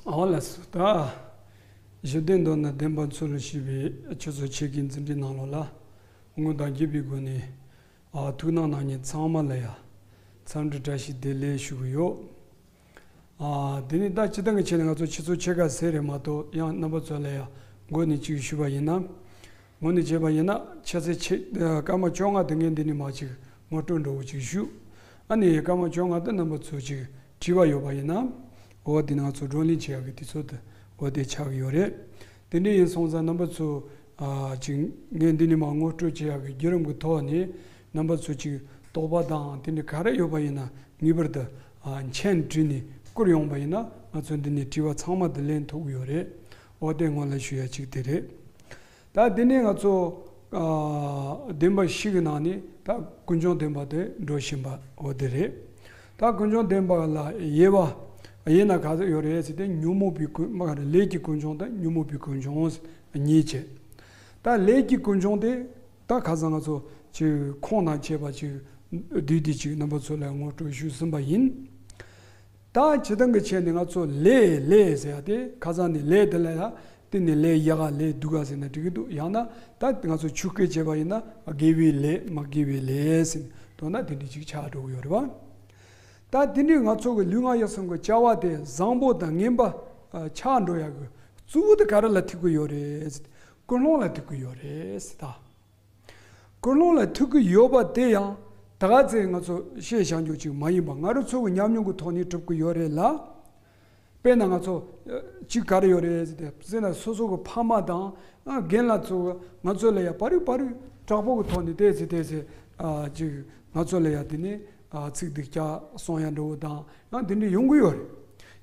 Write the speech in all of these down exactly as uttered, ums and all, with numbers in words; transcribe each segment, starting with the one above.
ཨོ་ལགས་སོ། ད་གཞི་རྟེན་མདོར་ན་བདེན་པ་མཚོན་རུ་ཞེས་པའི་ཆུ་ཚོད་ཕྱེད་ཀའི་འཛིན་གྲྭའི་ནང་ལོགས་ལ་སྔོན་དང་རྒྱས་པའི་སྒོ་ནས་ཨ་ཐུགས་སྣང་གནང་མཁན་ཚང་མ་ལ་ཡང་འཚམས་འདྲི་བཀྲ་ཤིས་བདེ་ལེགས་ཞུ་གི་ཡོད། ཨ་དེ་ནི་ད་སྤྱིར་བཏང་གི་ཆ་ནས་ང་ཚོ་ཆུ་ཚོད་ཕྱེད་ཀ་ཟེར་རེད་མ་གཏོགས། ཡང་རྣམ་པ་ཚོ་ལ་ཡང་འགོ་ནས་ཅིག་ཞུས་པ་ཡིན་ན། ངོས་ནས་བྱས་པ་ཡིན་ན་ཆུ་ཚོད་ཕྱེད་ཨ་སྐར་མ་བཅོ་ལྔ་དེ་ངས་འདི་ནས་མར་ཅིག་ངོ་སྤྲོད་འདྲ་བོ་ཅིག་ཞུ། ཨ་ནི་སྐར་མ་བཅོ་ལྔ་དེ་རྣམ་པ་ཚོ་ཅིག་དྲི་བ་ཡོད་པ་ཡིན་ན། འོ་དེ་ནི་ང་ཚོ་བགྲོ་གླེང་བྱེད་ཡག་གི་དུས་ཚོད་དེ་འོ་དེ་ཆགས་ཀྱི་ཡོད་རེད། དེ་འདྲ་ཡིན་སོང་ཙང་རྣམ་པ་ཚོ་ཨ་ཅིག་ངས་འདི་ནས་མར་ངོ་སྤྲོད་བྱེད་ཡག་གི་བརྒྱུད་རིམ་གྱི་ཐོག་ནས་རྣམ་པ་ཚོ་ཅིག་དོགས་པ་དང་དེ་འདྲ་ག་རེ་ཡོད་པ་ཡིན་ན་ངེས་པར་དུ་ཨ་མཆན་བྲིས་ནས་བསྐུར་ཡོང་པ་ཡིན་ན་ང་ཚོ་འདི་ནས་དྲི་བ་ཚང་མ་དེ་ལན་ཐོབ་ཀྱི་ཡོད་རེད། འོ་དེ་སྔོན་ལ་ཞུ་ཡ་གཅིག་དེ་རེད། ད་དེ་ནས་ང་ཚོ་ཨ་བདེན་པ་བཞི་གི་ནང་ནས་ད་ཀུན་འབྱུང་བདེན་པ་དེ་འགྲོ་བཞིན་པ་འོ་དེ་རེད། ད་ཀུན་འབྱུང་བདེན་པ་ལ་དབྱེ་བ་དབྱེ་ན་ག་ཚོད་ཡོད་རེད་ཟེར་ཏེ། ཉོན་མོངས་པའི་ཀུན་མ་ག་རེ་ལས་ཀྱི་ཀུན་འབྱུང་དང་ཉོན་མོངས་པའི་ཀུན་འབྱུང་གཉིས་བྱས། ད་ལས་ཀྱི་ཀུན་འབྱུང་དེ་ད་ཁ་སང་ང་ཚོ་ཅིག་ཁོང་ནང་བྱས་པ་ཅིག་བསྡུས་ཏེ་ཅིག་རྣམ་པ་ཚོ་ལ་ངོ་སྤྲོད་ཞུས་ཟིན་པ་ཡིན། ད་སྤྱིར་བཏང་གི་ཆ་ནས་ང་ཚོ་ལས་ལས་ཟེར་ཡ་དེ་ཁ་སང་ནས་ལས་དེ་ལ་ཡ་དེ་ནས་ལས་ཡག་ག་ལས་སྡུག་ག་ཟེར་ན་འགྲིག་གི་འདུག། ཡང་ན་ད་ང་ཚོ་ཆོས་སྐད་བྱས་པ་ཡིན་ན་དགེ་བའི་ལས་མ་དགེ་བའི་ལས་ཟེར་ནས་མདོར་ན་དེ་འདྲ་ཅིག་ཆགས་འགྲོ་གི་ཡོད་རེད་བ། ད་དེ་འདྲའི་ང་ཚོ་གི་ལུས་ངག་ཡིད་གསུམ་གྱི་བྱ་བ་དེ་བཟང་པོ་དང་ངན་པ་ཆགས་འགྲོ་ཡག་གི་གཙོ་བོ་དེ་ག་རེ་ལ་ཐུག་གི་ཡོད་རེད་ཟེར། ཀུན་སློང་ལ་ཐུག་གི་ཡོད་རེད་ཟེར་ད། ཀུན་སློང་ལ་ཐུག་གི་ཡོད་པ་དེ་ཡང་ད་ག་ཚོད་ང་ཚོ་བཤད་བྱ་འཇོག་ཅིག་མ་ཡིན་པ་ང་རང་ཚོ་གི་ཉམས་མྱོང་གི་ཐོག་ནས་གྲུབ་ཀྱི་ཡོད་རེད་ལ། དཔེར་ན་ང་ཚོ་ཅིག་ག་རེ་ཡོད་རེད་ཟེར་ཏེ་ཟེར་ན་སོ་སོ་གི་ཕ་མ་དང་རྒན་ལགས་ཚོ་ང་ཚོ་ལ་ཡ་བར་དུ་བར་དུ་དྲག་པོ་གི་ཐོག་ནས་བལྟས་ཚེ་བལྟས་ཚེ་ཅིག་ང་ཚོ་ལ་ཡ་དེ་ནས་ཚིག་སྡུག་ཅག་གསུང་ཡ་འདྲ་བོ་དང་ཡང་དེ་འདྲ་ཡོང་གི་ཡོད་རེད།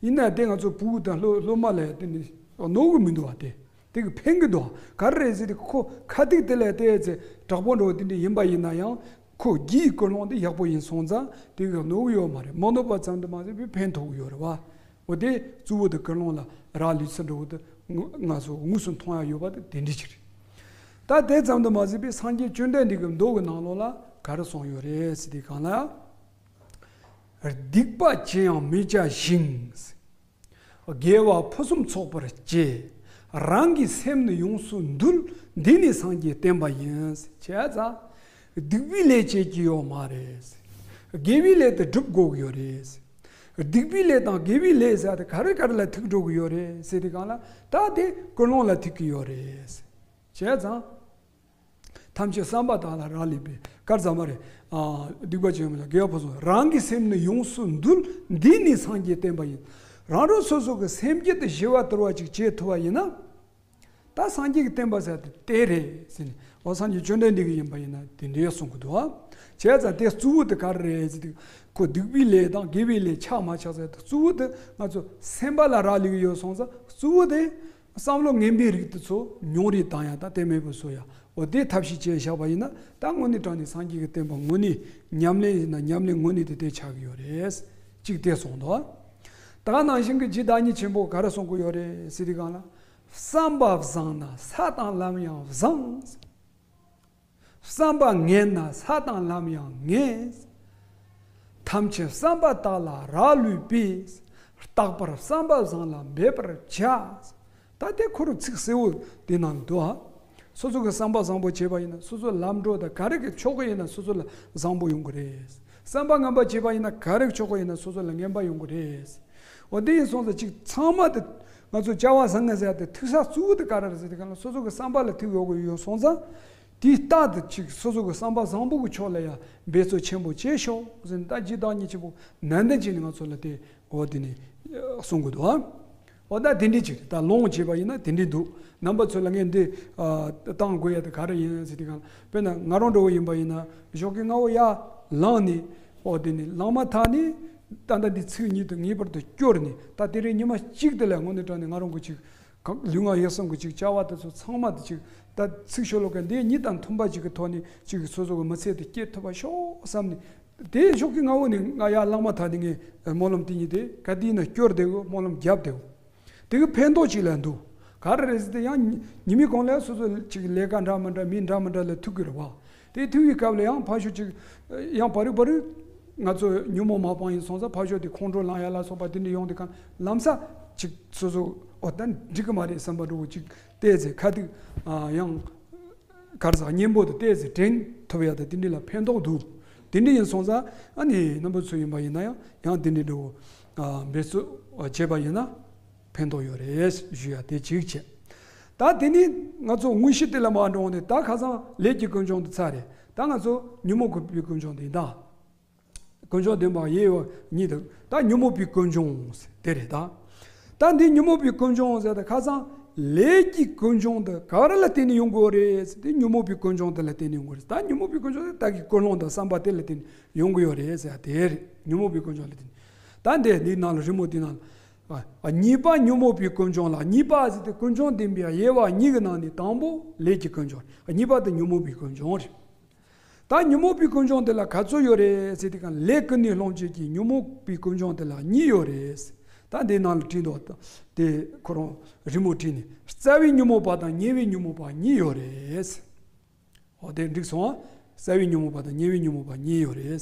ཡིན་ན་དེ་ང་ཚོ་ཕྲུ་གུ་དང་སློབ་སློབ་མ་ལ་ཡ་དེ་ནས་གནོད་གི་མི་འདུག་བ་དེ། དེ་གི་ཕན་གི་འདུག་ག་རེ་རེད་ཟེར་ཏེ་ཁོ་ཁ་ཐུག་དེ་ལ་བལྟས་ཚེ་དྲག་པོ་འདྲ་བོ་དེ་འདྲ་ཡིན་པ་ཡིན་ན་ཡང་ཁོ་རྒྱུད་ཀྱི་ཀུན་སློང་དེ་ཡག་པོ་ཡིན་སོང་ཙང་དེ་གི་གནོད་གི་ཡོད་མ་རེད། མ་གནོད་པ་ཙམ་དུ་མ་ཟད་པའི་ཕན་ཐོགས་གི་ཡོད་རེད་བ། འོ་དེ་གཙོ་བོ་དེ་ཀུན་སློང་ལ་རག་ལུས་ཚུལ་འདྲ་བོ་དེ་ང་ཚོ་དངོས་སུ་མཐོང་ཡ་ཡོད་པ་དེ་དེ་འདྲ་ཅིག་རེད། ད་དེ་ཙམ་དུ་མ་ཟད་པའི་སངས་རྒྱས་བཅོམ་ལྡན་འདས་ཀྱི་མདོ་གི་ནང་ལོགས་ལ་ག་རེ་གསུངས་ཡོད་རེད་ཟེར་དུས་སྒང་ལ། སྡིག་པ་ཅི་ཡང་མི་བྱ་ཞིང་། དགེ་བ་ཕུན་སུམ་ཚོགས་པར་སྤྱད། རང་གི་སེམས་ནི་ཡོངས་སུ་འདུལ། འདི་ནི་སངས་རྒྱས་བསྟན་པ་ཡིན། བྱས་ཙང་སྡིག་པའི་ལས་བྱེད་ཀྱི་ཡོད་མ་རེད། དགེ་བའི་ལས་དེ་སྒྲུབ་དགོས་ཀྱི་ཡོད་རེད། སྡིག་པའི་ལས་དང་དགེ་བའི་ལས་ཟེར་དེ་ག་རེ་ག་རེ་ལ་ཐུག་འགྲོ་གི་ཡོད་རེད་ཟེར་དུས་སྒང་ལ་ད་དེ་ཀུན་སློང་ལ་ཐུག་གི་ཡོད་རེད། བྱས་ཙང་། ཐམས་ཅད་བསམ་པ་དག་ལ་རག་ལས་པས། ག་རེ་ཟེར་མ་རེད། ཨ་སྡིག་པ་ཅི་ཡང་མི་བྱ་དགེ་བ་ཕུན་སུམ། རང་གི་སེམས་ནི་ཡོངས་སུ་འདུལ། འདི་ནི་སངས་རྒྱས་བསྟན་པ་ཡིན། རང་རང་སོ་སོ་གི་སེམས་རྒྱུད་དེ་ཞི་བ་དུལ་བ་ཅིག་བྱེད་ཐུབ་པ་ཡིན་ན། ད་སངས་རྒྱས་ཀྱི་བསྟན་པ་ཟེར་དེ་དེ་རེད་ཟེར་ནས་འོ་སངས་རྒྱས་བཅོམ་ལྡན་འདས་ཀྱི་ཡིན་པ་ཡིན་ན་དེ་འདྲའི་གསུང་གི་འདུག་ཨ། བྱས་ཙང་དེ་གཙོ་བོ་དེ་ག་རེ་རེད་ཟེར་དུས་ཁོ་སྡིག་པའི་ལས་དང་དགེ་བའི་ལས་ཆགས་མ་ཆགས་ཟེར་དེ་གཙོ་བོ་དེ་ང་ཚོ་སེམས་པ་ལ་རག་ལས་ཀྱི་ཡོད་སོང་ཙང་གཙོ་བོ་དེ། བསམ་བློ་ངན་པའི་རིགས་དེ་ཚོ་ཉུང་རུ་བཏང་ཡ་དང་དེ་མེད་པར་བཟོ་ཡ། འོ་དེ་ཐབས་ཤེས་བྱས་བཞག་པ་ཡིན་ན་ད་དངོས་གནས་དྲང་གནས་སངས་རྒྱས་ཀྱི་བསྟན་པ་དངོས་གནས་ཉམས་ལེན་ཡིན་ན་ཉམས་ལེན་དངོས་གནས་དེ་དེ་ཆགས་ཀྱི་ཡོད་རེད། གཅིག་དེ་གསུངས་འདུག། ད་ནང་བཞིན་གྱི་རྗེ་བདག་ཉིད་ཆེན་པོ་ག་རེ་གསུང་གི་ཡོད་རེད་ཟེར་དུས་སྒང་ལ། བསམ་པ་བཟང་ན་ས་དང་ལམ་ཡང་བཟང་། བསམ་པ་ངན་ན་ས་དང་ལམ་ཡང་ངན། ཐམས་ཅད་བསམ་པ་དག་ལ་རག་ལུས་པས། རྟག་པར་བསམ་པ་བཟང་ལ་འབད་པར་བྱ། ད་དེ་ཁོ་རང་ཚིག་གསལ་བོ་དེ་ནང་འདུག་ཨ། སོ་སོ་གི་བསམ་པ་བཟང་པོ་བྱས་པ་ཡིན་ན་སོ་སོ་ལམ་འགྲོ་དང་ག་རེ་གི་ཕྱོགས་གི་ཡིན་ན་སོ་སོ་ལ་བཟང་པོ་ཡོང་གི་རེད། བསམ་པ་ངན་པ་བྱས་པ་ཡིན་ན་ག་རེ་གི་ཕྱོགས་གི་ཡིན་ན་སོ་སོ་ལ་ངན་པ་ཡོང་གི་རེད། འོ་དེ་ཡིན་སོང་ཙང་ཅིག་ཚང་མ་དེ་ང་ཚོ་བྱ་བ་བཟང་ངན་ཟེར་ཡ་དེ་ཐུག་ས་གཙོ་བོ་དེ་ག་རེ་རེད་ཟེར་དུས་སྒང་ལ་སོ་སོ་གི་བསམ་པ་ལ་ཐུག་ཡོང་གི་ཡོད་སོང་ཙང་། དེའི་རྟགས་དེ་ཅིག་སོ་སོ་གི་བསམ་པ་བཟང་པོ་གི་ཕྱོགས་ལ་ཡང་འབད་རྩོལ་ཆེན་པོ་བྱེད་ཤོག་ཟེར་ནས་ད་རྗེ་བདག་ཉིད་ཆེན་པོ་ནན་ཏན་བྱས་ནས་ང་ཚོ་ལ་དེ་འོ་དེ་ནས་གསུང་གི་འདུག་ཨ། འོ་ད་དེ་འདྲའི་ཅིག་ད་ལོངས་བྱས་པ་ཡིན་ན་དེ་འདྲའི་འདུག། རྣམ་པ་ཚོ་ལ་ངས་འདི་བཏང་དགོས་ཡ་དེ་ག་རེ་ཡིན་ཟེར་དུས་སྒང་ལ་དཔེར་ན་ང་རང་འདྲ་བོ་ཡིན་པ་ཡིན་ན་ཞོགས་ཀས་སྔ་བོ་ཡར་ལངས་ནས་འོ་དེ་ནས་ལངས་མ་ཐག་ནས་ད་ལྟ་འདི་ཚིག་ཉིད་དུ་ངེས་པར་དུ་སྐྱོར་ནས་ད་དེ་རིང་ཉི་མ་གཅིག་དེ་ལ་དངོས་གནས་དྲང་གནས་ང་རང་གི་ཅིག་གང་ལུས་ངག་ཡིད་གསུམ་གྱི་ཅིག་བྱ་བ་དེ་ཚོ་ཚང་མ་དེ་ཅིག་ད་ཚིག་ཤོ་ལོ་ཀ་འདི་གཉིས་དང་མཐུན་པ་ཅིག་གི་ཐོག་ནས་ཅིག་སོ་སོ་གི་མི་ཚེ་དེ་སྐྱེལ་ཐུབ་པ་ཤོག་བསམ་ནས། དེ་ཞོགས་ཀྱི་སྔ་བོ་ནས་ང་ཡར་ལངས་མ་ཐག་ནས་ངས་སྨོན་ལམ་དེ་གཉིས་དེ་ག་དུས་ཡིན་ན་སྐྱོར་བསྡད་དགོས། སྨོན་ལམ་བརྒྱབ་བསྡད་དགོས། དེ་གི་ཕན་ཐོགས་ཅིག་ལ་འདུག། ག་རེ་རེད་ཟེར་དེ་ཡང་ཉི་མའི་གོང་ལ་སོ་སོ་ཅིག་ལས་ཀ་འདྲ་མི་འདྲ་མི་འདྲ་མི་འདྲ་ལ་ཐུག་གི་རེད་བ། དེ་ཐུག་པའི་སྐབས་ལ་ཡང་ཕར་ཕྱོགས་ཅིག་ཡང་བར་རུ་བར་རུ་ང་ཚོ་ཉོན་མོངས་མ་སྤངས་ཡིན་སོང་ཙང་ཕར་ཕྱོགས་དེ་ཁོང་ཁྲོ་ལངས་ཡ་ལ་སོགས་པ་དེ་འདྲ་ཡོང་དུས་སྒང་ལམ་སང་ ཅིག་སོ་སོ་ཨོ་ད་འགྲིག་གི་མ་རེད་བསམ་པ་འདྲ་བོ་ཅིག་བལྟས་ཚེ་ཁ་ཐུག་ཨ་ཡང་གར་ཟག་གཉེན་པོ་དང་བལྟས་ཚེ་དྲན་ཐུབ་ཡ་ད་དེ་འདྲ་ལ་ཕན་ཐོགས་འདུག་དེ་འདྲ་ཡིན་སོང་ཙང་ཨ་ནི་རྣམ་པ་ཚོ་ཡིན་པ་ཡིན་ན་ཡང་ཡང་དེ་འདྲ་འདྲ་བོ་ཨ་འབད་རྩོལ་བྱས་པ་ཡིན་ན་ཕན་ཐོགས་ཡོད་རེད་ཞུ་ཡ་དེ་གཅིག་བྱས། ད་དེ་ནི་ང་ཚོ་དངོས་གཞི་དེ་ལ་མ་འགྲོ་འོང་དེ་ད་ཁ་སང་ལས་ཀྱི་ཀུན་འབྱུང་དེ་ཚར་རེད། ད་ང་ཚོ་ཉོན་མོངས་པའི་ཀུན་འབྱུང་དེ་ཡིན་ད། ཀུན་འབྱུང་བདེན་པ་ཡེ་བ་ཉིད་དང་ད་ཉོན་མོངས་པའི་ཀུན་འབྱུང་དེ་རེད་ད། ད་འདི་ཉོན་མོངས་པའི་ཀུན་འབྱུང་ཟེར་ད་ཁ་སང་ལས་ཀྱི་ཀུན་འབྱུང་དེ་ག་རེ་ལ་བརྟེན་ནས་ཡོང་དགོས་རེད་ཟེར་དེ་ཉོན་མོངས་པའི་ཀུན་འབྱུང་དེ་ལ་བརྟེན་ནས་ཡོང་དགོས་རེད། ད་ཉོན་མོངས་པའི་ཀུན་འབྱུང་དེ་ད་གི་ཀུན་སློང་དང་བསམ་པ་དེ་ལ་བརྟེན་ནས་ཡོང་གི་ཡོད་རེད་ཟེར་དེ་རེད། ཉོན་མོངས་པའི་ཀུན་འབྱུང་ལ་བརྟེན་ནས་ད་འདི་འདི་ནང་ལ་རི་མོ་འདི་ནང་ལ་ཨ་གཉིས་པ་ཉོན་མོངས་པའི་ཀུན་འབྱུང་ལ་གཉིས་པ་ཟེར་དེ་ཀུན་འབྱུང་བདེན་པའི་དབྱེ་བ་གཉིས་ཀྱི་ནང་ནས་དང་པོ་ལས་ཀྱི་ཀུན་འབྱུང་རེད། གཉིས་པ་དེ་ཉོན་མོངས་པའི་ཀུན་འབྱུང་རེད། ད་ཉོན་མོངས་པའི་ཀུན་འབྱུང་དེ་ལ་ག་ཚོད་ཡོད་རེད་ཟེར་དེ་གང་ལས་ཀུན་ནས་སློང་བྱེད་ཀྱི་ཉོན་མོངས་པའི་ཀུན་འབྱུང་དེ་ལ་གཉིས་ཡོད་རེད། ད་འདི་ནང་ལ་བྲིས་འདུག་དེ་ཁོ་རང་རི་མོ་བྲིས་ནས་རྩ་བའི་ཉོན་མོངས་པ་དང་ཉེ་བའི་ཉོན་མོངས་པ་གཉིས་ཡོད་རེད། འོ་དེ་འགྲིག་སོང་ཨ། རྩ་བའི་ཉོན་མོངས་པ་དང་ཉེ་བའི་ཉོན་མོངས་པ་གཉིས་ཡོད་རེད།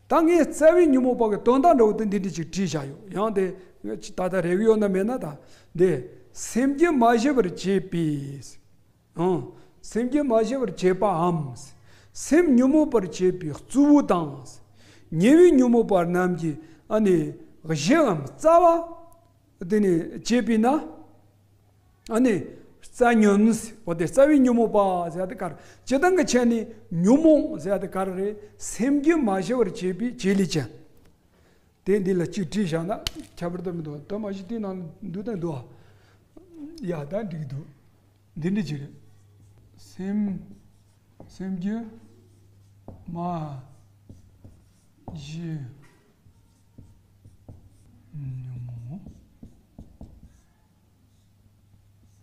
ད་ངས་རྩ་བའི་ཉོན་མོངས་པ་གི་དོན་དག་འདྲ་བོ་དེ་འདི་འདྲ་ཅིག་བྲིས་བཞག་ཡོད། ཡང་དེ་ད་ལྟ་རེག་ཡོད་ན་མེད་ན་ད་འདི་སེམས་རྒྱུད་མ་ཞི་བར་བྱེད་པའི། ཨང་། སེམས་རྒྱུད་མ་ཞི་བར་བྱེད་པའམ། སེམས་ཉོན་མོངས་པར་བྱེད་པའི་གཙོ་བོ་དང་། ཉེ་བའི་ཉོན་མོངས་པ་རྣམས་ཀྱི་ཨ་ནི་གཞིའམ་རྩ་བ། དེ་ནི་བྱེད་པས་ན། ཨ་ནི་རྩ་ཉོན། འོ་དེ་རྩ་བའི་ཉོན་མོངས་པ་ཟེར་ཡ་དེ་ག་རེ། སྤྱིར་བཏང་གི་ཆ་ནས་ཉོན་མོངས་ཟེར་ཡ་དེ་ག་རེ་རེད། སེམས་རྒྱུད་མ་ཞི་བར་བྱེད་པའི་བྱེད་ལས་ཅན། དེ་འདི་ལ་གཅིག་བྲིས་བཞག་ན་ཁྱད་པར་དུ་མི་འདུག་ད་མ་གཞི་དེ་ནང་འདུག་དང་འདུག་ཨ། ཡ་ད་འགྲིག་འདུག་འདི་འདྲ་ཅིག་རེད། སེམས། སེམས་རྒྱུད་མ་ཞི་ཉོན་མོངས།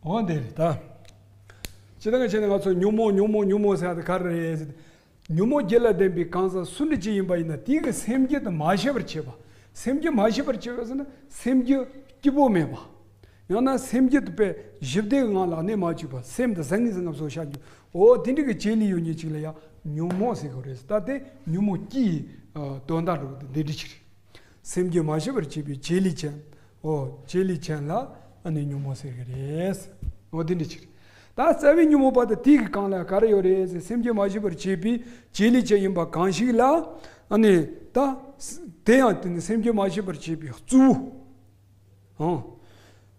འོ་འདི་རེད་ད། སྤྱིར་བཏང་གི་ཆ་ནས་ང་ཚོ་ཉོན་མོངས་ཉོན་མོངས་ཉོན་མོངས་ཟེར་ཡ་དེ་ག་རེ་རེད་ཟེར་ཏེ། ཉོན་མོངས་བརྒྱད་ལ་ལྡན་པའི་གང་ཟག་སུ་འདྲ་ཅིག་ཡིན་པ་ཡིན་ན་དེའི་གི་སེམས་རྒྱུད་དེ་མ་ཞི་བར་བྱེད་པ། སེམས་རྒྱུད་མ་ཞི་བར་བྱེད་པ་ཟེར་ན་སེམས་རྒྱུད་སྐྱིད་པོ་མེད་པ། ཡང་ན་སེམས་རྒྱུད་དེ་དཔེ་ཞི་བདེ་གི་ངང་ལ་གནས་མ་བཅུག་པ། སེམས་དེ་ཟང་ངེ་ཟིང་ངེ་བཟོ་བྱ་རྒྱུ། འོ་དེ་འདྲ་གི་བྱེད་ལས་ཡོད་མཁན་ཅིག་ལ་ཡང་ཉོན་མོངས་ཟེར་གི་རེད། ད་དེ་ཉོན་མོངས་སྐྱེ་ཡི་དོན་དག་འགྲོ་གི་འདི་འདྲ་ཅིག་རེད། སེམས་རྒྱུད་མ་ཞི་བར་བྱེད་པའི་བྱེད་ལས་ཅན། འོ་བྱེད་ལས་ཅན་ལ་ཨ་ནི་ཉོན་མོངས་ཟེར་གི་རེད། འོ་འདི་འདྲ་ཅིག་རེད། ད་རྩ་བའི་ཉོན་མོངས་པ་དེ་དེའི་གི་གང་ལ་ག་རེ་ཡོད་རེད་ཟེར། སེམས་རྒྱུད་མ་ཞི་བར་བྱེད་པའི་བྱེད་ལས་ཅན་ཡིན་པ་གང་ཞིག་ལ། ཨ་ནི་ད་དེ་ཡང་དེ་ནི་སེམས་རྒྱུད་མ་ཞི་བར་བྱེད་པའི་གཙོ་བོ། ཨང་།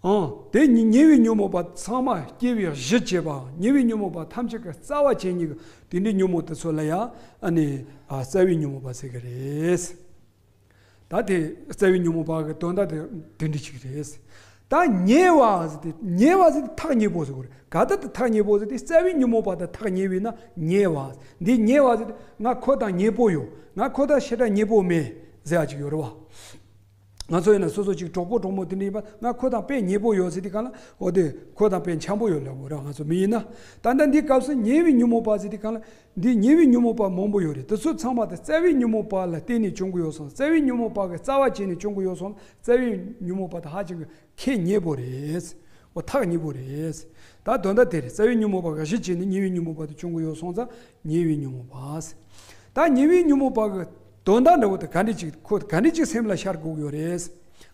ཨང་། དེ་ཉེ་ཉེ་བའི་ཉོན་མོངས་པ་ཚང་མ་སྐྱེ་བའི་གཞི་བྱེད་པ། ཉེ་བའི་ཉོན་མོངས་པ་ཐམས་ཅད་ཀྱི་རྩ་བ་བྱེད་ཉེ་གི་དེ་འདྲའི་ཉོན་མོངས་དེ་ཚོ་ལ་ཡང་ཨ་ནི་ཨ་རྩ་བའི་ཉོན་མོངས་པ་ཟེར་གི་རེད། ད་དེ་རྩ་བའི་ཉོན་མོངས་པ་གི་དོན་དག་དེ་དེ་འདྲ་ཅིག་རེད། ད་ཉེ་བ་ཟེར་ཏེ་ཉེ་བ་ཟེར་ཏེ་ཐག་ཉེ་པོ་ཟེར་གི་རེད། ག་ད་དེ་ཐག་ཉེ་པོ་ཟེར་ཏེ་རྩ་བའི་ཉོན་མོངས་པ་དང་ཐག་ཉེ་བས་ན་ཉེ་བ། འདི་ཉེ་བ་ཟེར་ཏེ་ང་ཁོ་དང་ཉེ་པོ་ཡོད། ང་ཁོ་དང་ཞེ་དྲག་ཉེ་པོ་མེད་ཟེར་ཡ་ཅིག་ཡོད་རེད་བ། ང་ཚོ་ཡིན་ན་སོ་སོ་ཅིག་གྲོགས་པོ་གྲོགས་མོ་དེ་འདྲ་ཡིན་པ་ང་ཁོ་དང་དཔེ་ཉེ་པོ་ཡོད་ཟེར་དུས་གང་ལ་འོ་དེ་ཁོ་དང་དཔེ་འཆམ་པོ་ཡོད་ལབ་དགོས་རེད། ང་ཚོ་མི་ཡིན་ན། ད་ལྟ་འདི་སྐབས་སུ་ཉེ་བའི་ཉོན་མོངས་པ་ཟེར་དུས་གང་ལ་འདི་ཉེ་བའི་ཉོན་མོངས་པ་མང་པོ་ཡོད་རེད། དེ་ཚོ་ཚང་མ་དེ་རྩ་བའི་ཉོན་མོངས་པ་ལ་བརྟེན་ནས་བྱུང་གི་ཡོད་སོང་། རྩ་བའི་ཉོན་མོངས་པ་གི་རྩ་བ་བྱས་ནས་བྱུང་གི་ཡོད་སོང་། རྩ་བའི་ཉོན་མོངས་པ་དེ་ཧ་ཅང་གི་ཁེ་ཉེ་པོ་རེད། འོ་ཐག་ཉེ་པོ་རེད། ད་དོན་དག་དེ་རེད། རྩ་བའི་ཉོན་མོངས་པ་གི་གཞི་བྱས་ནས་ཉེ་བའི་ཉོན་མོངས་པ་དེ་བྱུང་གི་ཡོད་སོང་ཙང་ཉེ་བའི་ཉོན་མོངས་པ། ད་ཉེ་བའི་ཉོན་མོངས་པ་གི་དོན་དག་འདྲ་བོ་དེ་ག་འདྲ་ཅིག་ཁོ་ག་འདྲ་ཅིག་སེམས་ལ་ཤར་དགོས་ཀྱི་ཡོད་རེད།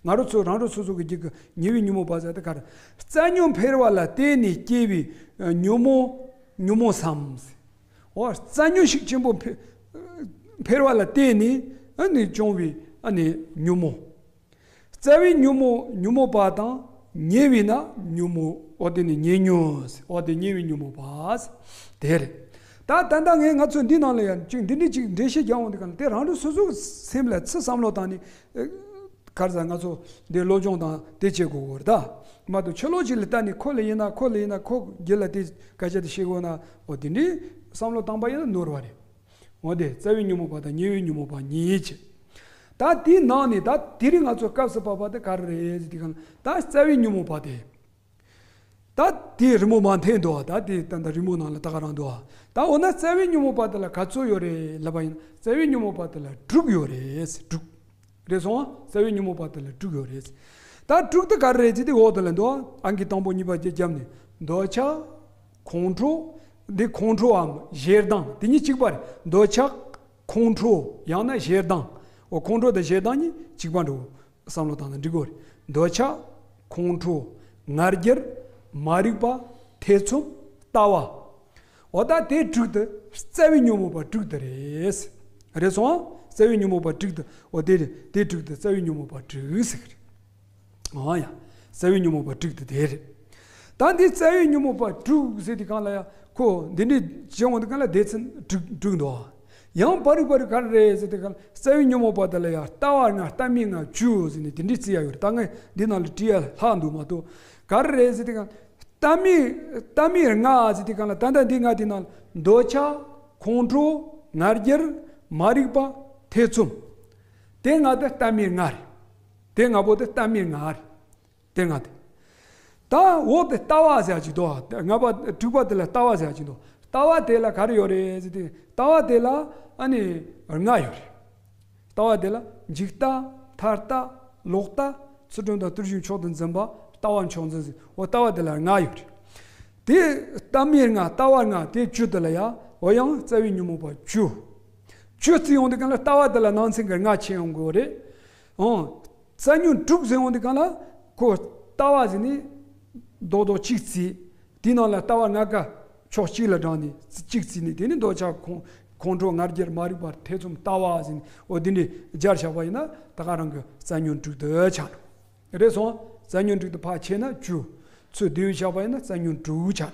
ང་རང་ཚོ་རང་རང་སོ་སོ་གི་རྒྱུད་ཀྱི་ཉེ་བའི་ཉོན་མོངས་པ་ཟེར་དེ་ག་རེ། རྩ་ཉོན་འཕེལ་བ་ལ་བརྟེན་ནས་སྐྱེ་བའི་ཉོན་མོངས་ཉོན་མོངས་སམ། འོ་རྩ་ཉོན་ཤུགས་ཆེན་པོ་འཕེལ་འཕེལ་བ་ལ་བརྟེན་ནས་ཨ་ནི་བྱུང་བའི་ཨ་ནི་ཉོན་མོངས། རྩ་བའི་ཉོན་མོངས་ཉོན་མོངས་པ་དང་ཉེ་བས་ན་ཉོན་མོངས། འོ་དེ་ནི་ཉེ་ཉོན། འོ་དེ་ཉེ་བའི་ཉོན་མོངས་པ། དེ་རེད། ད་ད་ལྟ་ངས་ང་ཚོ་འདི་ནང་ལ་ཡང་ཅིག་འདི་འདྲ་ཅིག་འགྲེལ་བཤད་རྒྱག་འོང་དུས་ག་ལ་དེ་རང་རང་སོ་སོའི་སེམས་ལ་ཚུར་བསམ་བློ་བཏང་ནས་ཨེ། ག་རེ་ཟ་ང་ཚོ་འདི་སློབ་སྦྱོང་དང་དེ་བྱེད་དགོས་གོ་རེད་ད། མ་གཏོགས་ཕྱི་ལོགས་ཅིག་ལ་ལྟ་ནས་ཁོ་ལ་ཡིན་ན་ཁོ་ལ་ཡིན་ན་ཁོ་རྒྱུད་ལ་དེ་སྐད་ཆ་དེ་བཤད་དགོས་ན་འོ་དེ་འདྲའི་བསམ་བློ་བཏང་པ་ཡིན་ན་ནོར་བ་རེད། འོ་དེ་རྩ་བའི་ཉོན་མོངས་པ་དང་ཉེ་བའི་ཉོན་མོངས་པ་གཉིས་བྱས། ད་དེའི་ནང་ནས་ད་དེ་རིང་ང་ཚོ་སྐབས་སུ་བབ་པ་དེ་ག་རེ་རེད་ཟེར་དུས་གང་ལ་ད་རྩ་བའི་ཉོན་མོངས་པ་དེ། ད་དེའི་རི་མོ་མ་འཐེན་འདུག་ད་དེ་ད་ད་རི་མོ་ནང་ལ་ད་ག་རང་འདུག་ད་འོ་ན་རྩ་བའི་ཉོན་མོངས་པ་དེ་ལ་ག་ཚོད་ཡོད་རེད་ལབ་པ་ཡིན་ན་རྩ་བའི་ཉོན་མོངས་པ་དེ་ལ་དྲུག་ཡོད་རེད། དྲུག་རེད་སོང་ཨ། རྩ་བའི་ཉོན་མོངས་པ་དེ་ལ་དྲུག་ཡོད་རེད། ད་དྲུག་དེ་ག་རེ་རེད་ཟེར་དུས་འོ་དེ་ལ་འདུག་ཨང་ཀི་དང་པོ་གཉིས་པ་བརྒྱད་བརྒྱབ་ནས་འདོད་ཆགས། ཁོང་ཁྲོ། འདི་ཁོང་ཁྲོའམ་ཞེ་སྡང་དེ་གཉིས་གཅིག་པ་རེད། འདོད་ཆགས། ཁོང་ཁྲོ་ཡང་ན་ཞེ་སྡང་། འོ་ཁོང་ཁྲོ་དང་ཞེ་སྡང་གཉིས་གཅིག་པ་འགྲོ། བསམ་བློ་བཏང་ན་འགྲིག་གོ་རེད། འདོད་ཆགས། ཁོང་ཁྲོ། ང་རྒྱལ། མ་རིག་པ། ཐེ་ཚོམ། ལྟ་བ། འོ་ད་དེ་དྲུག་དེ་རྩ་བའི་ཉོན་མོངས་པ་དྲུག་དེ་རེད། རེད་སོང་ཨ། རྩ་བའི་ཉོན་མོངས་པ་དྲུག་དེ། འོ་དེ་རེད། དེ་དྲུག་དེ་རྩ་བའི་ཉོན་མོངས་པ་དྲུག་ཟེར་གི་རེད། ཨང་ཡ། རྩ་བའི་ཉོན་མོངས་པ་དྲུག་དེ་དེ་རེད། ད་འདི་རྩ་བའི་ཉོན་མོངས་པ་དྲུག་ཟེར་དེ་གང་ལ་ཡ། ཁོ་འདི་འདྲའི་བྱེད་འོང་དེ་གང་ལ་སྡེ་ཚན་དྲུག་དྲུག་འདུག་ཡང་པ་རིག་པ་རིག་ག་རེ་རེད་ཟེར་དེ་གང་ལ། རྩ་བའི་ཉོན་མོངས་པ་དེ་ལ་ཡ་ལྟ་བ་ལྔ་ལྟ་མིན་ལྔ་བཅུ་ཟེར་ནས་དེ་འདྲའི་རྩི་ཡ་ཡོད་རེད། ད་ངས་འདི་ནང་ལ་བྲིས་ཡ་ལྷག་འདུག་མ་གཏོགས། ག་རེ་རེད་ཟེར་དེ་གང་ལ། ལྟ་མིན། ལྟ་མིན་ལྔ་ཟེར་དེ་གང་ལ། ད་ལྟ་འདི་ལྔ་དེ་ནང་ལ་འདོད་ཆགས། ཁོང་ཁྲོ། ང་རྒྱལ། མ་རིག་པ། ཐེ་ཚོམ། དེ་ལྔ་དེ་ལྟ་མིན་ལྔ་རེད། དེ་ལྔ་པོ་དེ་ལྟ་མིན་ལྔ་རེད། དེ་ལྔ་དེ། ད་འོག་དེ་ལྟ་བ་ཟེར་ཡ་ཅིག་འདུག་ལྔ་པ། དྲུག་པ་དེ་ལ་ལྟ་བ་ཟེར་ཡ་ཅིག་འདུག་ལྟ་བ་དེ་ལ་ག་རེ་ཡོད་རེད་ཟེར་དུས། ལྟ་བ་དེ་ལ་ཨ་ནི་ལྔ་ཡོད་རེད། ལྟ་བ་དེ་ལ་འཇིག་ལྟ། ཐར་ལྟ། ལོག་ལྟ། ཚུལ་ཁྲིམས་དང་བརྟུལ་ཞུགས་མཆོག་ཏུ་འཛིན་པ། ལྟ་བ་མཆོག་འཛིན་ཟེར། འོ་ལྟ་བ་དེ་ལ་ལྔ་ཡོད་རེད། དེ་ལྟ་མིན་ལྔ། ལྟ་བ་ལྔ། དེ་བཅུ་དེ་ལ་ཡ། འོ་ཡང་རྩ་བའི་ཉོན་མོངས་པ་བཅུ། བཅུ་བརྩི་ཡོང་དུས་གང་ལ་ལྟ་བ་དེ་ལ་ནང་ཚན་གྱི་ལྔ་ཕྱེ་ཡོང་དགོས་རེད། ཨང་། རྩ་ཉོན་དྲུག་ཟེར་ཡོང་དུས་གང་ལ། ཁོ་ལྟ་བ་ཟེར་ནས་རྡོག་རྡོག་གཅིག་བརྩིས། དེའི་ནང་ལ་ལྟ་བ་ལྔ་ཀ་ཕྱོགས་གཅིག་ལ་བགྲངས་ནས་གཅིག་བརྩིས་ནས། དེ་ནི་འདོད་ཆགས། ཁོང་ཁོང་ཁྲོ། ང་རྒྱལ། མ་རིག་པ། ཐེ་ཚོམ། ལྟ་བ་ཟེར་ནས། འོ་འདི་འདྲའི་སྦྱར་བཞག་པ་ཡིན་ན་ད་ག་རང་གི་རྩ་ཉོན་དྲུག་དེ་ཆགས་འགྲོ། རེད་སོང་། རྩ་ཉོན་དྲུག་དེ་ཕར་ཕྱེ་ན་བཅུ། ཚུར་བསྡུས་བཞག་པ་ཡིན་ན་རྩ་ཉོན་དྲུག་ཆགས་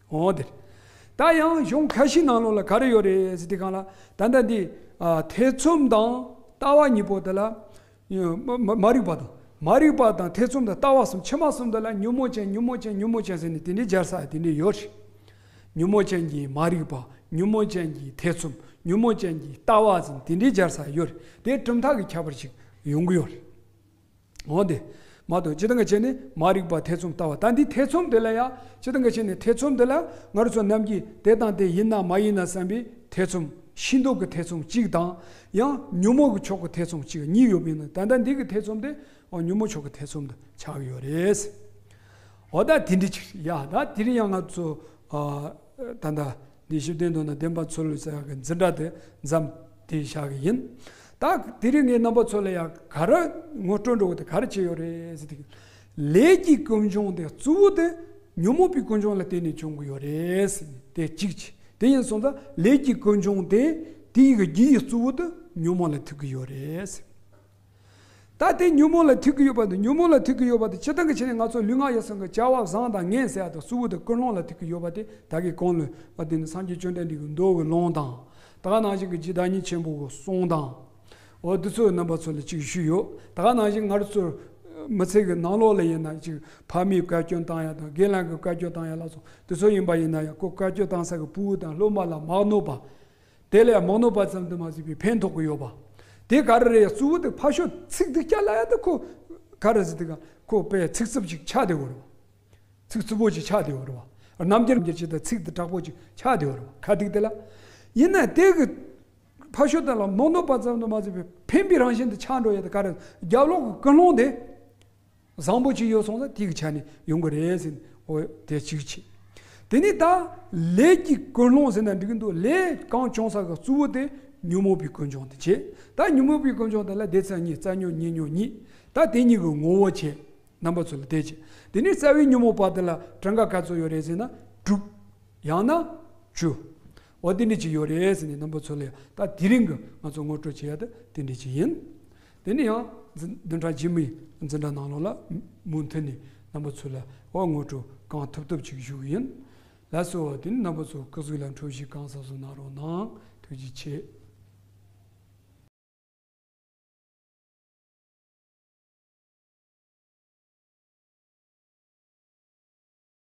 འགྲོ། འོ་དེ་རེད། ད་ཡང་གཞུང་ཁ་ཤས་ནང་ལོགས་ལ་ག་རེ་ཡོད་རེད་ཟེར་དུས་གང་ལ། ད་ལྟ་འདི་ཨ་ཐེ་ཚོམ་དང་ལྟ་བ་གཉིས་པོ་དེ་ལ། མ་མ་མ་རིག་པ་དང་། མ་རིག་པ་དང་ཐེ་ཚོམ་དང་ལྟ་བ་གསུམ། ཕྱི་མ་གསུམ་དེ་ལ་ཉོན་མོངས་ཅན། ཉོན་མོངས་ཅན། ཉོན་མོངས་ཅན་ཟེར་ནས་དེ་འདྲའི་སྦྱར་ས་དེ་འདྲའི་ཡོད་རེད། ཉོན་མོངས་ཅན་གྱི་མ་རིག་པ། ཉོན་མོངས་ཅན་གྱི་ཐེ་ཚོམ། ཉོན་མོངས་ཅན་གྱི་ལྟ་བ་ཟེར་ནས་དེ་འདྲའི་སྦྱར་ས་ཡོད་རེད། དེ་གྲུབ་མཐའ་གི་ཁྱད་པར་ཞིག་ཡོང་གི་ཡོད་རེད། འོ་དེ་མ་གཏོགས་སྤྱིར་བཏང་གི་ཆ་ནས་མ་རིག་པ། ཐེ་ཚོམ། ལྟ་བ། ད་འདི་ཐེ་ཚོམ་དེ་ལ་ཡ། སྤྱིར་བཏང་གི་ཆ་ནས་ཐེ་ཚོམ་དེ་ལ་ང་རང་ཚོ་ནམ་རྒྱུན་དེ་དང་དེ་ཡིན་ན་མ་ཡིན་ན་བསམ་པའི་ཐེ་ཚོམ། ཤེས་འདོད་ཀྱི་ཐེ་ཚོམ་གཅིག་དང་། ཡང་ཉོན་མོངས་ཀྱི་ཕྱོགས་ཀྱི་ཐེ་ཚོམ་གཅིག་གཉིས་ཡོད་པ་ཡིན་ན། ད་ལྟ་འདི་གི་ཐེ་ཚོམ་དེ་འོ་ཉོན་མོངས་ཕྱོགས་ཀྱི་ཐེ་ཚོམ་དུ་ཆགས་ཀྱི་ཡོད་རེད། འོ་ད་དེ་འདྲ་ཅིག་ཡ། ད་དེ་རིང་ཡང་ང་ཚོ་ཨ་ད་ལྟ་འདི་བཞི་ལྡན་མདོ་ནས་བདེན་པ་མཚོན་ལུགས་ཟེར་ཡག་གི་འཛིན་གྲྭ་དེ་མཚམས་དེ་བཞག་གི་ཡིན། ད་དེ་རིང་ངས་རྣམ་པ་ཚོ་ལ་ཡ་ག་རེ་ངོ་སྤྲོད་འགྲོ་གི་དེ་ག་རེ་བྱས་ཡོད་རེད་ཟེར་དུས། ལས་ཀྱི་ཀུན་འབྱུང་དེ་གཙོ་བོ་དེ་ཉོན་མོངས་པའི་ཀུན་འབྱུང་ལ་བརྟེན་ནས་བྱུང་གི་ཡོད་རེད་ཟེར་ནས་དེ་གཅིག་བྱས། དེ་ཡིན་སོང་ཙང་ལས་ཀྱི་ཀུན་འབྱུང་དེ་དེའི་གི་རྒྱུ་ཡི་གཙོ་བོ་དེ་ཉོན་མོངས་ལ་ཐུག་གི་ཡོད་རེད་ཟེར། ད་དེ་ཉོན་མོངས་ལ་ཐུག་གི་ཡོད་པ་དེ། ཉོན་མོངས་ལ་ཐུག་གི་ཡོད་པ་དེ་སྤྱིར་བཏང་གི་ཆ་ནས་ང་ཚོ་ལུས་ངག་ཡིད་གསུམ་གྱི་བྱ་བ་བཟང་དང་ངན་ཟེར་ཡ་དེ་གཙོ་བོ་དེ་ཀུན་སློང་ལ་ཐུག་གི་ཡོད་པ་དེ། ད་གིན་གོང་ལ་བ་དེ་ནི་སངས་རྒྱས་བཅོམ་ལྡན་འདས་ཀྱི་མདོ་གི་ལུང་དང་། ད་ག་ནང་བཞིན་གྱི་རྗེ་བདག་ཉིད་ཆེན་པོ་གི་གསུང་དང་། འོ་དེ་ཚོ་རྣམ་པ་ཚོ་ལ་ཅིག་ཞུས་ཡོད། ད་ག་ནང་བཞིན་ང་རང་ཚོ་མི་ཚེ་གི་ནང་ལོགས་ལ་ཡིན་ན་ཅིག་ཕ་མས་བཀའ་བཀྱོན་བཏང་ཡ་དང་། རྒན་ལགས་ཀྱིས་བཀའ་བཀྱོན་བཏང་ཡ་ལ་སོགས་དེ་ཚོ་ཡིན་པ་ཡིན་ན་ཡང་། ཁོ་བཀའ་བཀྱོན་བཏང་ས་གི་ཕྲུ་གུ་དང་སློབ་མ་ལ་མ་གནོད་པ། དེ་ལས་མ་གནོད་པ་ཙམ་དུ་མ་ཟད་པའི་ཕན་ཐོགས་ཀྱི་ཡོད་པ། དེ་ག་རེ་རེད། གཙོ་བོ་དེ་ཕར་ཕྱོགས་ཚིག་སྡུག་ཅག་ལབ་ཡ་དེ་ཁོ་ག་རེ་ཟེར་དུས་ག་ཁོ་དཔེ་ཚིག་རྩུབ་ཅིག་ཆགས་བསྡད་ཡོད་རེད་བ། ཚིག་རྩུབ་པོ་ཅིག་ཆགས་བསྡད་ཡོད་རེད་བ། རྣམ་འགྱུར་འགྱུར་ཅིག་དང་ཚིག་དེ་དྲག་པོ་ཅིག་ཆགས་བསྡད་ཡོད་རེད་བ། ཁ་ཐིག་དེ་ལ། ཡིན་ན་དེ་གི་ཕར་ཕྱོགས་དེ་ལ་མ་གནོད་པ་ཙམ་དུ་མ་ཟད་པའི་ཕན་པའི་རང་བཞིན་དུ་ཆགས་འགྲོ་ཡ་དེ་ག་རེ། རྒྱབ་ལོགས་ཀྱི་ཀུན་སློང་དེ། བཟང་པོ་ཅིག་ཡོད་སོང་ཙང་དེ་གི་ཆ་ནས་ཡོང་གི་རེད་ཟེར་ནས། འོ་དེ་གཅིག་བྱས། དེ་ནས་ད་ལས་ཀྱི་ཀུན་སློང་ཟེར་ན་འགྲིག་གི་འདུག་ལས་གང་བྱུང་ས་གི་གཙོ་བོ་དེ་ཉོན་མོངས་པའི་ཀུན་འབྱུང་དེ་བྱས། ད་ཉོན་མོངས་པའི་ཀུན་འབྱུང་དེ་ལ་སྡེ་ཚན་གཉིས། རྩ་ཉོན་ཉེ་ཉོན་གཉིས། ད་དེ་གཉིས་ཀྱི་ངོ་བོ་བྱས། རྣམ་པ་ཚོ་ལ་དེ་བྱས། དེ་ནས་རྩ་བའི་ཉོན་མོངས་པ་དེ་ལ་གྲངས་ཀ་ག་ཚོད་ཡོད་རེད་ཟེར་ན་དྲུག་ཡང་ན་བཅུ། འོ་དེ་འདྲ་ཅིག་ཡོད་རེད་ཟེར་ནས་རྣམ་པ་ཚོ་ལ་ད་དེ་རིང་གི་ང་ཚོ་ངོ་སྤྲོད་བྱེད་ཡ་དེ་དེ་འདྲ་ཅིག་ཡིན། དེ་ནས་ཡང་འཛིན་བདུན་ཕྲག་རྗེས་མའི་འཛིན་གྲྭ་ནང་ལོགས་ལ་མུ་མཐུད་ནས་རྣམ་པ་ཚོ་ལ་འོ་ངོ་སྤྲོད་གང་ཐུབ་ཐུབ་ཅིག་ཞུ་གི་ཡིན། ལགས་སོ། དེ་ནས་རྣམ་པ་ཚོ་སྐུ་གཟུགས་ལ་འཕྲོད་བཞེས་གང་ཟབ་ཟབ་གནང་རོགས་གནང་། ཐུགས་རྗེ་ཆེ།